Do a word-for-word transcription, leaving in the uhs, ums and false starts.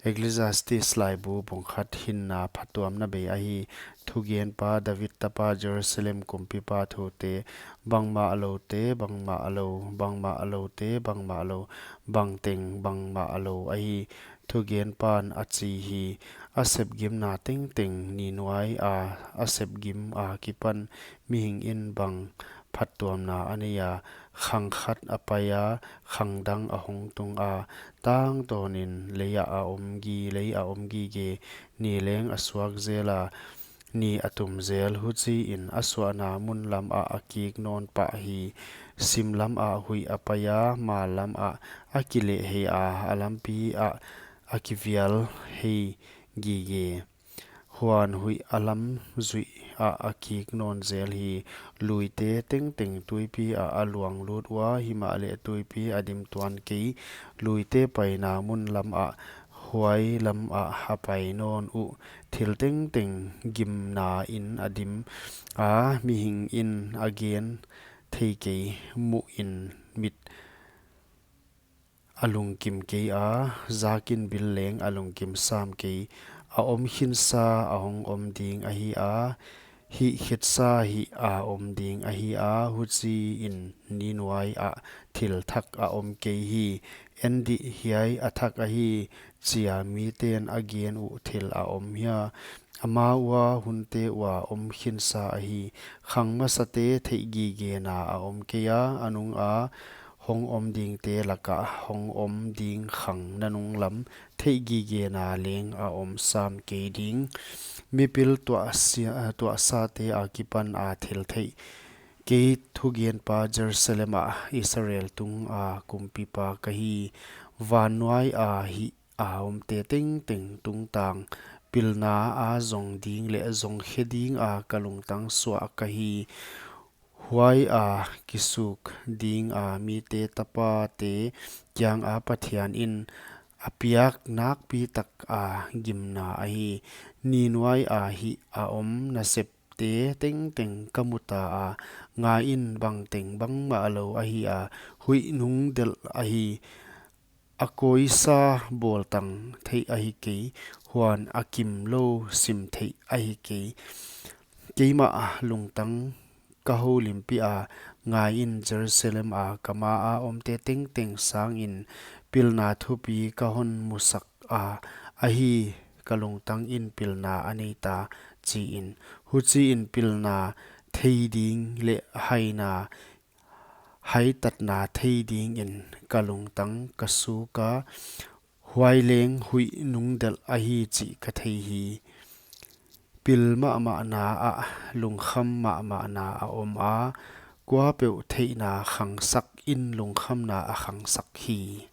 Ecclesiastes laibu bung khat, hinna phattuamna bei ahi. Thugenpa David tapa, Jerusalem kumpipa thute: Bangmah loute, bangmah lou, bangmah loute, bangmah lou, bangteng bangmah lou ahi. Thugenpan a chi hi: A sepgimna tengteng ni nuai a a sepgim a kipan mihingin bang phattuamna a nei a, khang khat a pai a, khang dang a hong tung a, tangtawnin lei ah a om gi, lei a om gige, ni leng a suak zel a, ni a tum zel. Huchiin a suahna mun lam ah a kik nawn pah hi. Sim lam ah huih a pai a, mal lam ah a kileh hei a, a lampi ah a kivial hei gige. Huan huih a lam zuih ah a kik nawn zel hi. Luite tengteng tuipi ah a luang lut ua, himahleh tuipi a dim tuan kei. Luite paina mun lam ah, huai lam ah a pai nawn uh. Thil tengteng gimna in a dim a, mihingin a gen thei kei. Muhin mit a lungkim kei a, zakin bil leng a lungkim sam kei. A om khinsa a hong om ding ahi a, hih khitsa hih a om ding ahi a, huchiin ni nuai ah thil thak a om kei hi. En dih, hiai a thak ahi, chia miten a gen uh thil a om hia? Amau a hunte ua om khinsa ahi. Khang masate theih gigena a om kei a, a nung a hong om dingte lakah hong om ding khang nanunglam theih gigena leng a om sam kei ding. Mipil tuahsia-, tuahsate a kipan a thil theih. Kei thugenpa Jerusalem ah Israel tunga kumpipa ka hi. Van nuai a hih a omte tengteng tungtang pilna a zong ding leh zong khe dinga ka lungtang suah ka hi. Huai a kisuk dinga mite tapate kianga Pathian in a piak nakpi taka gimna ahi. Ni nuai a hih a om nasepte tengteng ka muta a, ngaiin, bangteng bangmah lou ahi a, huih nungdelh ahi. A kawisa bawltang theih ahi kei, huan a kimlou sim theih ahi kei. Keimah lungtang ka houlimpih a, ngaiin, Jerusalem a ka maa omte tengteng sangin pilna thupi ka hon musak a, ahi, ka lungtangin pilna a neita, chiin. Huchiin pilna thei ding leh haina haitatna thei dingin ka lungtang ka suk a, huai leng huih nungdelh ahi chih ka thei hi. Pil mahmahna ah lungkham mahmahna a om a, kuapeuh theihna khangsakin lungkhamna a khangsak hi.